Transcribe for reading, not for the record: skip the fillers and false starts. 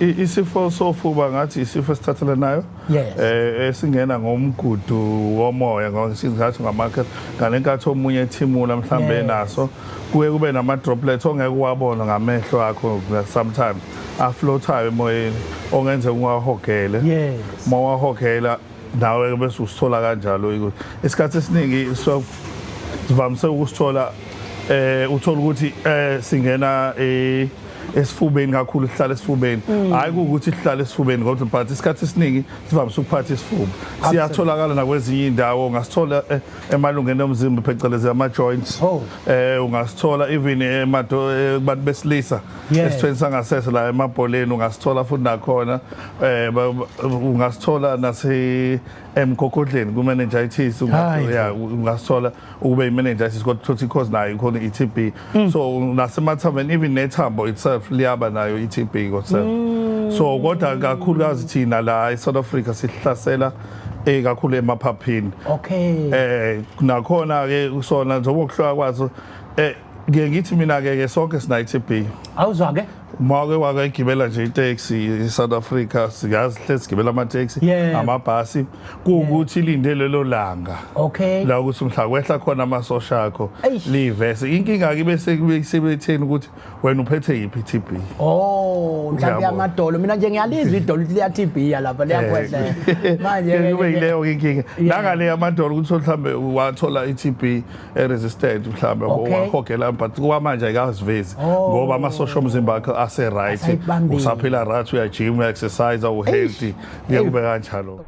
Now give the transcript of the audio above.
Isifo sofuba ngathi isifo esithathelanayo esingena ngomgudu womoya, ngosingathi ngamakhe ngalenkathi omunye ethimula mhlambe naso, kuye kube nama droplets ongeke uwabona ngamehlo akho, sometimes afloatayo emoyeni ongenzeka ungawahogele. Uma wahogela nawe bese usithola kanjalo ukuthi isikhathi esiningi so sivamise ukusithola, uthola ukuthi singena esifubeni kakhulu, sihlala esifubeni. Hayi ukuthi sihlala esifubeni kodwa, but isikhathi esiningi sivamise ukuphatha isifuba. Siyatholakala nakwezinye indawo, ungasithola emalungeni omzimba, phecelezi ama joints. Ungasithola even emado kubantu besilisa, esithweni sangasese la emabholeni ungasithola futhi nakhona. Ungasithola nase emgogodleni ku meningitis. Hayi. Yeah, ungasithola ukube i-meningitis, kodwa thothi cause nayo ikhona i-TB. So nasemathameni, even nethambo itself liyaba nayo i-TB itself. So kodwa kakhulukazi thina la e-South Africa sihlasela kakhulu emaphaphini. Nakhona ke kusona njengoba ukuhlola kwazo, ngeke ngithi mina ke sonke sinayo i-TB. Awuzwa ke. Make wake igibela nje itaxi e-South Africa, siyazi hlezi sigibela ama-taxi, amabhasi, kuwukuthi ilinde lelo langa la ukuthi mhla kwehla khona amasosha akho Eish. livese. Inkinga ke bese kube sebetheni ukuthi wena uphethe yiphi i-TB. Oh, mhlawumbe Uyabona. amadolo, mina nje ngiyalizwa idolo ukuthi liya TB lapha, liyakhwehlela manje. Kube yileyo ke inkinga nangale amadolo, ukuthi mhlambe wathola i-TB e-resistant mhlambe, wahogela, but kwamanje ayikazivezi ngoba amasosha omzimba akho ase right, Asayibambile. usaphila right, uyajima, uya-exercise, u-healthy, kuye kube kanjalo.